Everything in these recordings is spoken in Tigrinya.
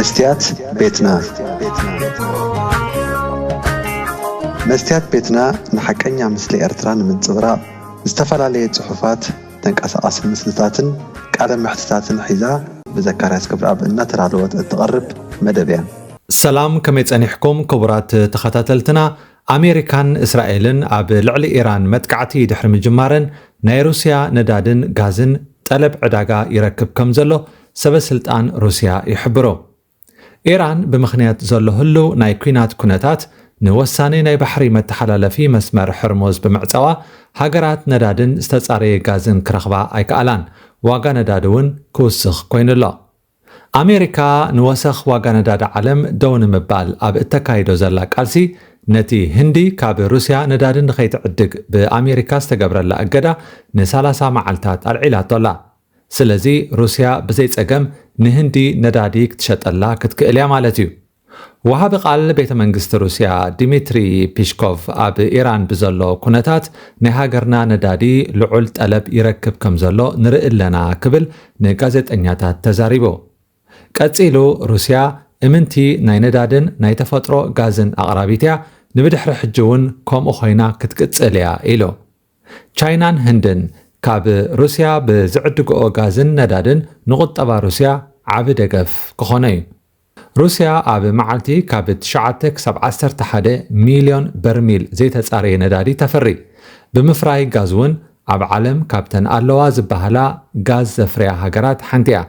መስትያት ቤትና። መስትያት ቤትና ንሓቀኛ ምስሊ ኤርትራ ንምንጽብራቕ ዝተፈላለየ ጽሑፋት፣ ተንቀሳቓሲ ምስልታትን ቃለ መሕትታትን ሒዛ ብዘካርያስ ክብረኣብ እናተዳለወት እትቐርብ መደብ እያ። ሰላም፣ ከመይ ጸኒሕኩም ክቡራት ተኸታተልትና? ኣሜሪካን እስራኤልን ኣብ ልዕሊ ኢራን መጥቃዕቲ ድሕሪ ምጅማረን ናይ ሩስያ ነዳድን ጋዝን ጠለብ ዕዳጋ ይረክብ ከም ዘሎ ሰበ ስልጣን ሩስያ ይሕብሩ። ኢራን ብምኽንያት ዘሎ ህልው ናይ ኲናት ኩነታት ንወሳኒ ናይ ባሕሪ መተሓላለፊ መስመር ሕርሙዝ ብምዕጻዋ ሃገራት ነዳድን ዝተጻረየ ጋዝን ክረኽባ ኣይከኣላን። ዋጋ ነዳዲ እውን ክውስኽ ኮይኑ ኣሎ። ኣሜሪካ ንወሰኽ ዋጋ ነዳዲ ዓለም ደው ንምባል ኣብ እተካይዶ ዘላ ቃልሲ ነቲ ህንዲ ካብ ሩስያ ነዳዲ ንኸይትዕድግ ብኣሜሪካ ዝተገብረላ እገዳ ን30 መዓልታት ኣልዒላቶ ኣላ። ስለዚ ሩስያ ብዘይ ጸገም ንህንዲ ነዳዲ ክትሸጠላ ክትክእል እያ ማለት እዩ። ወሃቢ ቃል ቤተ መንግስቲ ሩስያ ዲሚትሪ ፒሽኮቭ ኣብ ኢራን ብዘሎ ኩነታት ናይ ሃገርና ነዳዲ ልዑል ጠለብ ይረክብ ከም ዘሎ ንርኢ ኣለና ክብል ንጋዜጠኛታት ተዛሪቡ። ቀጺሉ ሩስያ እምንቲ ናይ ነዳድን ናይ ተፈጥሮ ጋዝን ኣቕራቢት እያ፣ ንብድሕሪ ሕጂ እውን ከምኡ ኮይና ክትቅጽል እያ ኢሉ። ቻይናን ህንድን ካብ ሩስያ ብዝዕድግኦ ጋዝን ነዳድን ንቁጠባ ሩስያ ዓቢ ደገፍ ክኾነ እዩ። ሩስያ ኣብ መዓልቲ ካብ ትሽዓተ ክሳብ ዓሰርተ ሓደ ሚልዮን በርሚል ዘይተጻረየ ነዳዲ ተፍሪ። ብምፍራይ ጋዝ እውን ኣብ ዓለም ካብተን ኣለዋ ዝበሃላ ጋዝ ዘፍርያ ሃገራት ሓንቲ እያ።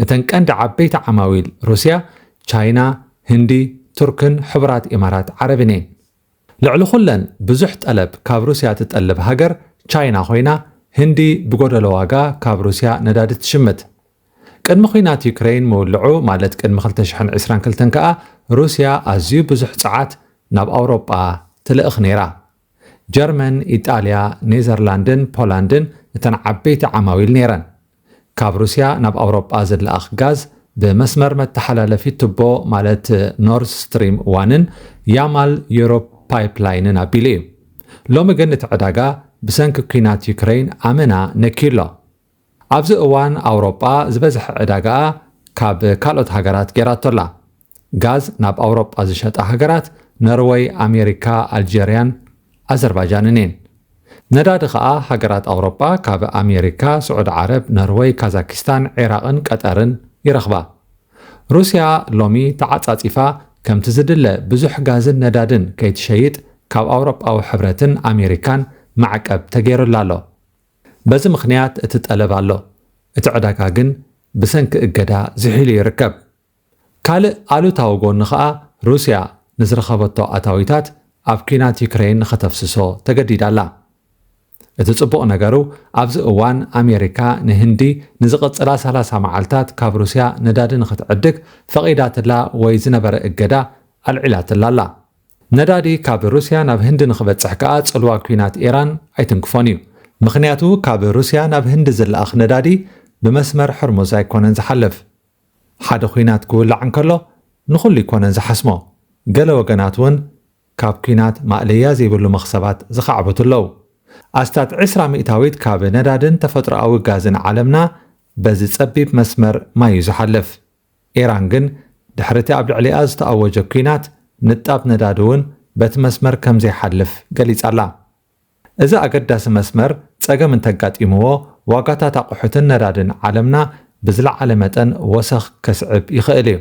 እተን ቀንዲ ዓበይቲ ዓማዊል ሩስያ ቻይና፣ ህንዲ፣ ቱርክን ሕቡራት ኢማራት ዓረብን እየን። ልዕሊ ኩለን ብዙሕ ጠለብ ካብ ሩስያ ትጠልብ ሃገር ቻይና ኮይና፣ ህንዲ ብጎደሎ ዋጋ ካብ ሩስያ ነዳዲ ትሽምት። ቅድሚ ኲናት ዩክሬን ምውልዑ፣ ማለት ቅድሚ ክልተ ሽሕን ዕስራን ክልተን ከኣ፣ ሩስያ ኣዝዩ ብዙሕ ጸዓት ናብ ኣውሮጳ ትልእኽ ነይራ። ጀርመን፣ ኢጣልያ፣ ኔዘርላንድን ፖላንድን እተን ዓበይቲ ዓማዊል ነይረን። ካብ ሩስያ ናብ ኣውሮጳ ዝለኣኽ ጋዝ ብመስመር መተሓላለፊ ቱቦ፣ ማለት ኖርድ ስትሪም ዋንን ያማል ዩሮፕ ፓይፕላይንን ኣቢሉ እዩ። ሎሚ ግን እቲ ዕዳጋ ብሰንኪ ኲናት ዩክሬን ኣመና ነክዩ ኣሎ። ኣብዚ እዋን ኣውሮጳ ዝበዝሐ ዕዳጋኣ ካብ ካልኦት ሃገራት ገይራቶ ኣላ። ጋዝ ናብ ኣውሮጳ ዝሸጣ ሃገራት ነርወይ፣ ኣሜሪካ፣ ኣልጀርያን ኣዘርባጃንን እየን። ነዳዲ ኸኣ ሃገራት ኣውሮጳ ካብ ኣሜሪካ፣ ስዑዲ ዓረብ፣ ነርወይ፣ ካዛኪስታን፣ ዒራቕን ቀጠርን ይረኽባ። ሩስያ ሎሚ ተዓጻጺፋ ከምቲ ዝድለ ብዙሕ ጋዝን ነዳድን ከይትሸይጥ ካብ ኣውሮጳዊ ሕብረትን ኣሜሪካን ማዕቀብ ተገይሩላ ኣሎ። በዚ ምኽንያት እቲ ጠለብ ኣሎ። እቲ ዕዳጋ ግን ብሰንኪ እገዳ ዝሒሉ ይርከብ። ካልእ ኣሉታዊ ጎኒ ኸኣ ሩስያ ንዝረኸበቶ ኣታዊታት ኣብ ኲናት ዩክሬን ንኸተፍስሶ ተገዲዳ ኣላ። እቲ ጽቡቕ ነገሩ ኣብዚ እዋን ኣሜሪካ ንህንዲ ንዝቕጽላ ሰላሳ መዓልታት ካብ ሩስያ ነዳዲ ንኽትዕድግ ፈቒዳትላ ወይ ዝነበረ እገዳ ኣልዒላትላ ኣላ። ነዳዲ ካብ ሩስያ ናብ ህንዲ ንኽበጽሕ ከኣ ጽልዋ ኲናት ኢራን ኣይትንክፎን እዩ። ምኽንያቱ ካብ ሩስያ ናብ ህንዲ ዝለኣኽ ነዳዲ ብመስመር ሕርሙዝ ኣይኮነን ዝሓልፍ። ሓደ ኲናት ክውላዕ እንከሎ ንኹሉ ኣይኮነን ዝሓስሞ። ገለ ወገናት እውን ካብ ኲናት ማእለያ ዘይብሉ መኽሰባት ዝኻዕብቱ ኣለዉ። ኣስታት ዕስራ ሚእታዊት ካብ ነዳድን ተፈጥሮኣዊ ጋዝን ዓለምና በዚ ጸቢብ መስመር ማይ እዩ ዝሓልፍ። ኢራን ግን ድሕሪ እቲ ኣብ ልዕሊኣ ዝተኣወጀ ኲናት ንጣብ ነዳዲ እውን በቲ መስመር ከም ዘይሓልፍ ገሊጻ ኣላ። እዚ ኣገዳሲ መስመር ጸገም እንተጋጢምዎ ዋጋታት ኣቑሑትን ነዳድን ዓለምና ብዝለዓለ መጠን ወሰኽ ከስዕብ ይኽእል እዩ።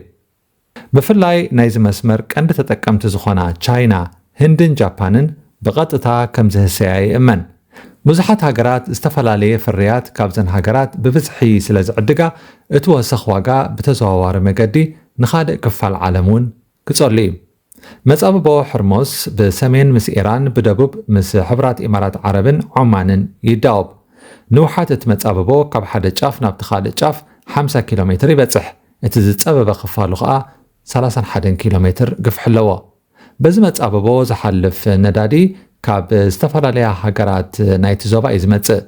ብፍላይ ናይዚ መስመር ቀንዲ ተጠቀምቲ ዝኾና ቻይና፣ ህንድን ጃፓንን ብቐጥታ ከም ዝህሰያ ይእመን። ብዙሓት ሃገራት ዝተፈላለየ ፍርያት ካብዘን ሃገራት ብብዝሒ ስለ ዝዕድጋ፣ እቲ ወሰኽ ዋጋ ብተዘዋዋሪ መገዲ ንኻልእ ክፋል ዓለም እውን ክጸሉ እዩ። መጻብቦ ሕርሙዝ ብሰሜን ምስ ኢራን፣ ብደቡብ ምስ ሕቡራት ኢማራት ዓረብን ዖማንን ይዳወብ። ንውሓት እቲ መጻብቦ ካብ ሓደ ጫፍ ናብቲ ካልእ ጫፍ ሓምሳ ኪሎ ሜትር ይበጽሕ። እቲ ዝጸበበ ክፋሉ ኸኣ ሰላሳን ሓደን ኪሎ ሜትር ግፍሒ ኣለዎ። በዚ መጻብቦ ዝሓልፍ ነዳዲ ካብ ዝተፈላለያ ሃገራት ናይቲ ዞባ እዩ ዝመጽእ።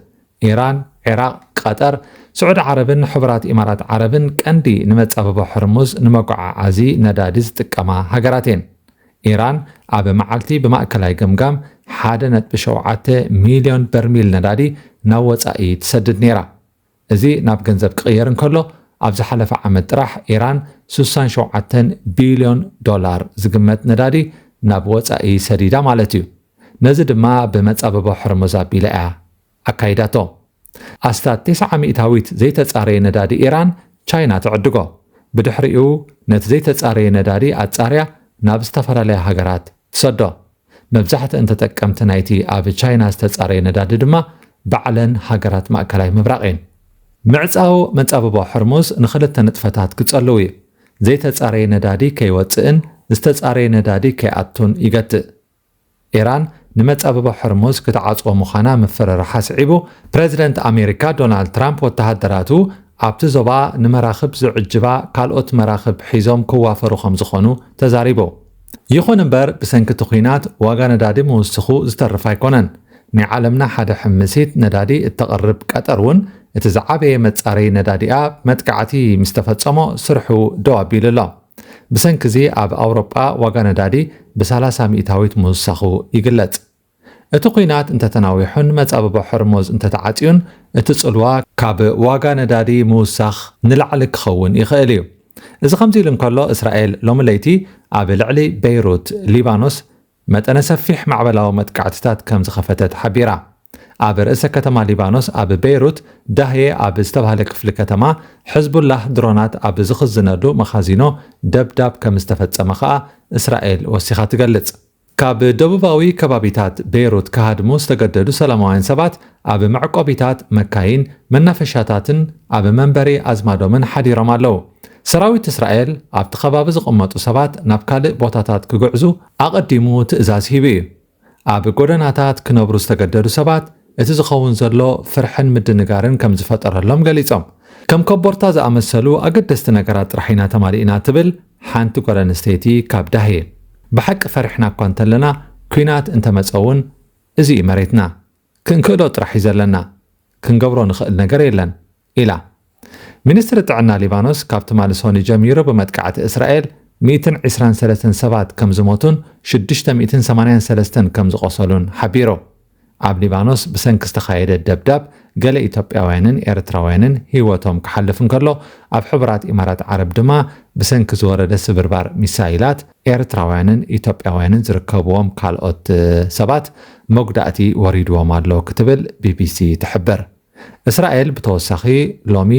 ኢራን፣ ዒራቕ፣ ቀጠር፣ ስዑዲ ዓረብን ሕቡራት ኢማራት ዓረብን ቀንዲ ንመጻብቦ ሕርሙዝ ንመጓዓዓዚ ነዳዲ ዝጥቀማ ሃገራት እየን። ኢራን ኣብ መዓልቲ ብማእከላይ ገምጋም ሓደ ነጥቢ ሸውዓተ ሚልዮን በርሚል ነዳዲ ናብ ወጻኢ ትሰድድ ነይራ። እዚ ናብ ገንዘብ ክቕየር እንከሎ ኣብ ዝሓለፈ ዓመት ጥራሕ ኢራን ስሳን ሸውዓተን ቢልዮን ዶላር ዝግመት ነዳዲ ናብ ወጻኢ ሰዲዳ ማለት እዩ። ነዚ ድማ ብመጻብቦ ሕርሙዝ ኣቢላ እያ ኣካይዳቶ። ኣስታት ተስዓ ሚእታዊት ዘይተጻረየ ነዳዲ ኢራን ቻይና ትዕድጎ። ብድሕሪኡ ነቲ ዘይተጻረየ ነዳዲ ኣጻርያ ናብ ዝተፈላለያ ሃገራት ትሰዶ። መብዛሕትአን ተጠቀምቲ ናይቲ ኣብ ቻይና ዝተጻረየ ነዳዲ ድማ ባዕለን ሃገራት ማእከላይ ምብራቕ እየን። ምዕጻው መጻብቦ ሕርሙዝ ንኽልተ ንጥፈታት ክጸልው እዩ። ዘይተጻረየ ነዳዲ ከይወጽእን ዝተጻረየ ነዳዲ ከይኣቱን ይገትእ። ኢራን ንመጻብቦ ሕርሙዝ ክትዓጽዎ ምዃና ምፍርራሓ ስዒቡ፣ ፕረዚደንት ኣሜሪካ ዶናልድ ትራምፕ ወተሃደራቱ ኣብቲ ዞባ ንመራኽብ ዝዕጅባ ካልኦት መራኽብ ሒዞም ክዋፈሩ ከም ዝኾኑ ተዛሪቡ። ይኹን እምበር፣ ብሰንኪ እቲ ኲናት ዋጋ ነዳዲ ምውስኹ ዝተርፍ ኣይኮነን። ናይ ዓለምና ሓደ ሕምሲት ነዳዲ እተቕርብ ቀጠር እውን፣ እቲ ዝዓበየ መጻረዪ ነዳዲኣ መጥቃዕቲ ምስ ተፈጸሞ ስርሑ ደው ኣቢሉ ኣሎ። ብሰንኪ እዚ ኣብ ኣውሮጳ ዋጋ ነዳዲ ብ30 ሚእታዊት ምውሳኹ ይግለጽ። እቲ ኲናት እንተተናዊሑን መጻብቦ ሕርሙዝ እንተተዓጽዩን፣ እቲ ጽልዋ ካብ ዋጋ ነዳዲ ምውሳኽ ንላዕሊ ክኸውን ይኽእል እዩ። እዚ ከምዚ ኢሉ እንከሎ፣ እስራኤል ሎሚ ለይቲ ኣብ ልዕሊ ቤይሩት ሊባኖስ መጠነ ሰፊሕ ማዕበላዊ መጥቃዕትታት ከም ዝኸፈተት ሓቢራ። ኣብ ርእሰ ከተማ ሊባኖስ ኣብ ቤይሩት ዳህየ ኣብ ዝተባህለ ክፍሊ ከተማ፣ ሕዝቡላህ ድሮናት ኣብ ዝኽዝነሉ መኻዚኖ ደብዳብ ከም ዝተፈጸመ ከኣ እስራኤል ወሲኻ ትገልጽ። ካብ ደቡባዊ ከባቢታት ቤይሩት ክሃድሙ ዝተገደዱ ሰላማውያን ሰባት ኣብ መዕቆቢታት መካይን፣ መናፈሻታትን ኣብ መንበሪ ኣዝማዶምን ሓዲሮም ኣለዉ። ሰራዊት እስራኤል ኣብቲ ከባቢ ዝቕመጡ ሰባት ናብ ካልእ ቦታታት ክግዕዙ ኣቐዲሙ ትእዛዝ ሂቡ እዩ። ኣብ ጎደናታት ክነብሩ ዝተገደዱ ሰባት እቲ ዝኸውን ዘሎ ፍርሕን ምድንጋርን ከም ዝፈጠረሎም ገሊጾም። ከም ኮቦርታ ዝኣመሰሉ ኣገደስቲ ነገራት ጥራሕ ኢና ተማሊእና ትብል ሓንቲ ጓል ኣንስተይቲ ካብ ዳህየ። ብሓቂ ፈሪሕና እኳ እንተለና፣ ኲናት እንተመጸ እውን እዚ እዩ መሬትና። ክንክእዶ ጥራሕ እዩ ዘለና። ክንገብሮ ንኽእል ነገር የለን ኢላ። ሚኒስትሪ ጥዕና ሊባኖስ ካብ ትማሊ ሰኑይ ጀሚሩ ብመጥቃዕቲ እስራኤል ሚእትን ዕስራን ሰለስተን ሰባት ከም ዝሞቱን ሽዱሽተ ሚእትን ሰማንያን ሰለስተን ከም ዝቖሰሉን ሓቢሩ። ኣብ ሊባኖስ ብሰንኪ ዝተኻየደ ደብዳብ ገለ ኢትዮጵያውያንን ኤርትራውያንን ህይወቶም ክሓልፍ እንከሎ፣ ኣብ ሕቡራት ኢማራት ዓረብ ድማ ብሰንኪ ዝወረደ ስብርባር ሚሳይላት ኤርትራውያንን ኢትዮጵያውያንን ዝርከብዎም ካልኦት ሰባት መጉዳእቲ ወሪድዎም ኣሎ ክትብል ቢቢሲ ትሕብር። እስራኤል ብተወሳኺ ሎሚ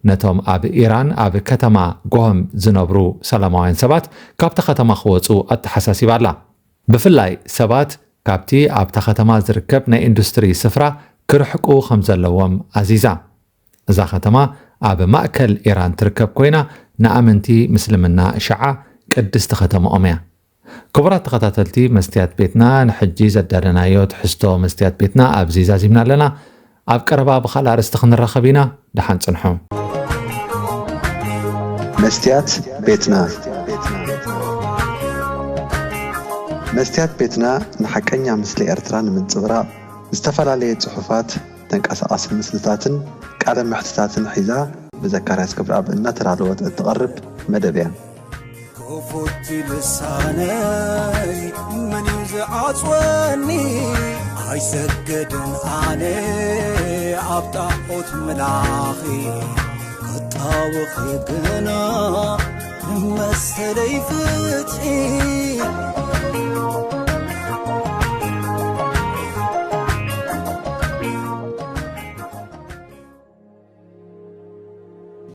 ነቶም ኣብ ኢራን ኣብ ከተማ ጎሆም ዝነብሩ ሰላማውያን ሰባት ካብታ ከተማ ክወጹ ኣተሓሳሲባ ኣላ። ብፍላይ ሰባት ካብቲ ኣብታ ከተማ ዝርከብ ናይ ኢንዱስትሪ ስፍራ ክርሕቁ ከም ዘለዎም ኣዚዛ። እዛ ከተማ ኣብ ማእከል ኢራን ትርከብ ኮይና፣ ንኣመንቲ ምስልምና ሽዓ ቅድስቲ ከተማኦም እያ። ክቡራት ተኸታተልቲ መስትያት ቤትና፣ ንሕጂ ዘዳለናዮ ትሕዝቶ መስትያት ቤትና ኣብዚ ዛዚምና ኣለና። ኣብ ቀረባ ብኻልእ ኣርእስቲ ክንራኸብ ኢና። ደሓን ጽንሑ። መስትያት ቤትና። መስትያት ቤትና ንሓቀኛ ምስሊ ኤርትራ ንምንጽብራቕ ዝተፈላለየ ጽሑፋት፣ ተንቀሳቓሲ ምስልታትን ቃለ መሕትታትን ሒዛ ብዘካርያስ ክብረኣብ እናተዳለወት እትቐርብ መደብ እያ። ክፉት ልሳነይ መን እዩ ዝዓጽወኒ? ኣይሰግድን ኣነ ኣብ ጣዖት ምላኺ። ክጣወኺ ግና ንመሰለይ ፍትሒ፣